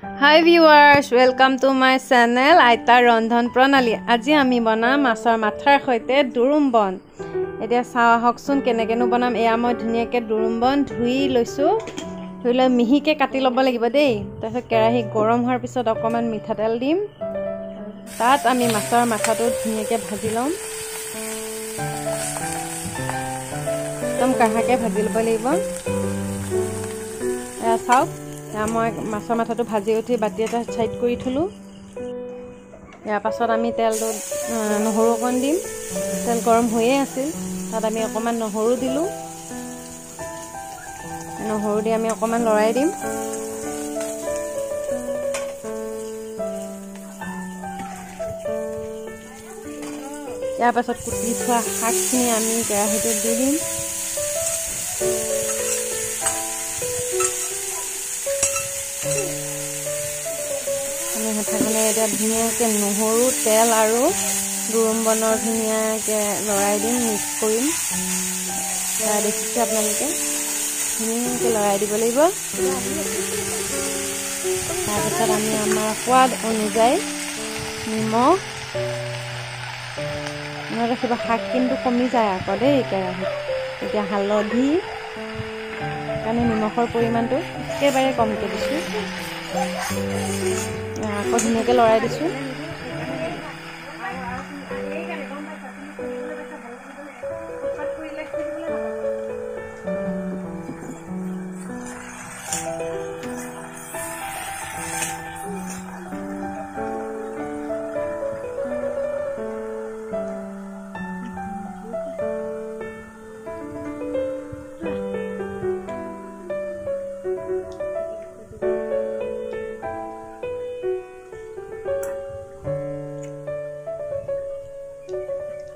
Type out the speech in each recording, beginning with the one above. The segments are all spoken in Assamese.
Hi viewers, welcome to my channel আইতাৰ ৰন্ধন প্ৰণালী। আজি আমি বনাম মাছৰ মাথাৰ সৈতে দুৰুম বন। এতিয়া চাওঁ আহকচোন কেনেকৈনো বনাম। এয়া মই ধুনীয়াকৈ দুৰুম বন ধুই লৈছোঁ, ধুই লৈ মিহিকৈ কাটি ল'ব লাগিব দেই। তাৰপিছত কেৰাহী গৰম হোৱাৰ পিছত অকণমান মিঠাতেল দিম, তাত আমি মাছৰ মাথাটো ধুনীয়াকৈ ভাজি ল'ম। একদম কাঢ়াকৈ ভাজি ল'ব লাগিব। এয়া চাওক, মই মাছৰ মাথাটো ভাজি উঠি বাতি এটা ছাইড কৰি থ'লোঁ। ইয়াৰ পাছত আমি তেলটোত নহৰু অকণ দিম। তেল গৰম হৈয়ে আছিল, তাত আমি অকণমান নহৰু দিলোঁ। নহৰু দি আমি অকণমান লৰাই দিম। ইয়াৰ পাছত কুটি থোৱা শাকখিনি আমি কেৰাহীটোত দি দিম। আমি হেঁচাখনে এতিয়া ধুনীয়াকৈ নহৰু, তেল আৰু দুৰুম বনৰ ধুনীয়াকৈ লৰাই দিম, মিক্স কৰিম। দেখিছে আপোনালোকে, ধুনীয়াকৈ লৰাই দিব লাগিব। তাৰপিছত আমি আমাৰ সোৱাদ অনুযায়ী নিমখ, মনত ৰাখিব শাক কিন্তু কমি যায় আকৌ দেই কেৰাহীত। এতিয়া হালধি, কাৰণে নিমখৰ পৰিমাণটো একেবাৰে কমকৈ দিছোঁ। আকৌ ধুনীয়াকৈ লৰাই দিছোঁ।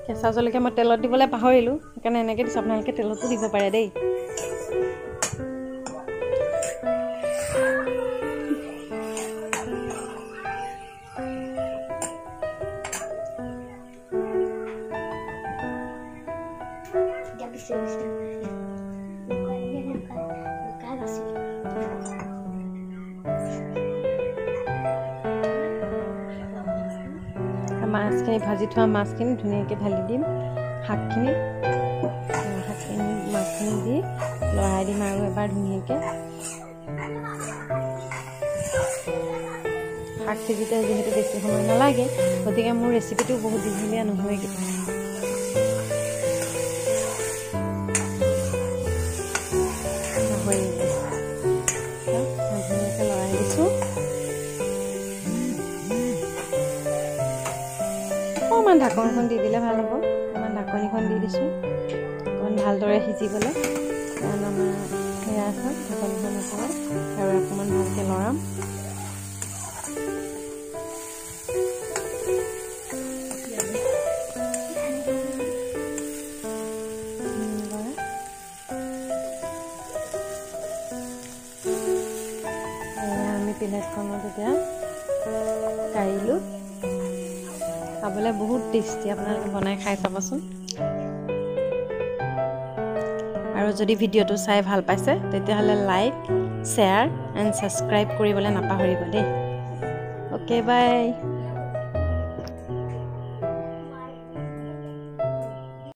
কেঁচা জলকীয়া মই তেলত দিবলৈ পাহৰিলোঁ, সেইকাৰণে এনেকৈ দিছোঁ। আপোনালোকে তেলতো দিব পাৰে দেই। মাছখিনি ভাজি থোৱা মাছখিনি ধুনীয়াকৈ ঢালি দিম। শাকখিনি মাছখিনি দি লৰাই দিম আৰু এবাৰ ধুনীয়াকৈ। শাক সিজোতে যিহেতু বেছি সময় নালাগে, গতিকে মোৰ ৰেচিপিটো বহুত দীঘলীয়া নহয়গৈ। ধুনীয়াকৈ লৰাই দিছোঁ। অকণমান ঢাকনিখন দি দিলে ভাল হ'ব। অকণমান ঢাকনিখন দি দিছোঁ অকণমান ভালদৰে সিজিবলৈ। কাৰণ আমাৰ সেয়া আছে ঢাকনিখন অকণমান আৰু অকণমান ভালকৈ লৰাম। আমি প্লেটখনত এতিয়া কাঢ়িলোঁ। খাবলৈ বহুত টেষ্টি, আপোনালোকে বনাই খাই চাবচোন। আৰু যদি ভিডিঅ'টো চাই ভাল পাইছে তেতিয়াহ'লে লাইক, শ্বেয়াৰ এণ্ড ছাবস্ক্ৰাইব কৰিবলৈ নাপাহৰিব দেই। Okay, bye.